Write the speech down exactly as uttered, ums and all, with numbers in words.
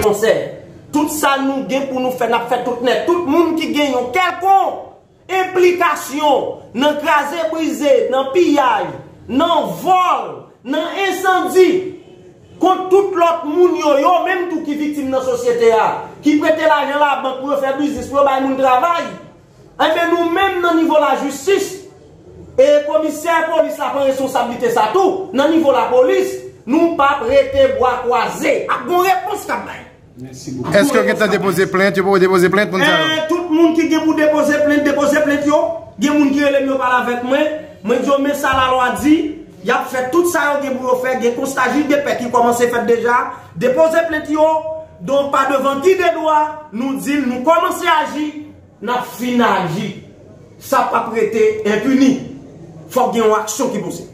konsè. Tout sa nou gen pou nou fè, n ap fè tout nèt. Tout moun ki gen yon kèlkonk enplikasyon nan kraze brize, nan piyaj, nan vòl, nan ensandi, kont tout lòt moun yo, yo menm tou ki viktim nan sosyete a, ki prete lajan labank pou yo fè biznis, pou yo bay moun travay, enben nou menm nan nivo lajistis, e komisè polis la pran responsablite sa tou, nan nivo lapolis, nou p ap rete bwa kwaze. Ap gon repons k ap bay. Èske yo gentan depoze plent? Yo poko depoze plent moun sa yo? Eh, tout moun ki gen pou depoze plent, depoze plent yo. Gen moun ki rele m, yo pale avèk mwen. Mwen di yo, men sa lalwa di, y ap fè tout sa yo gen pou yo fè. Gen konsta jij de pè ki kòmanse fèt deja. Depoze plent yo, donk pa devan ki de dwa, nou di l, nou kòmanse aji, n ap fin aji. Sa p ap rete enpini. Fòk gen yon aksyon ki poze.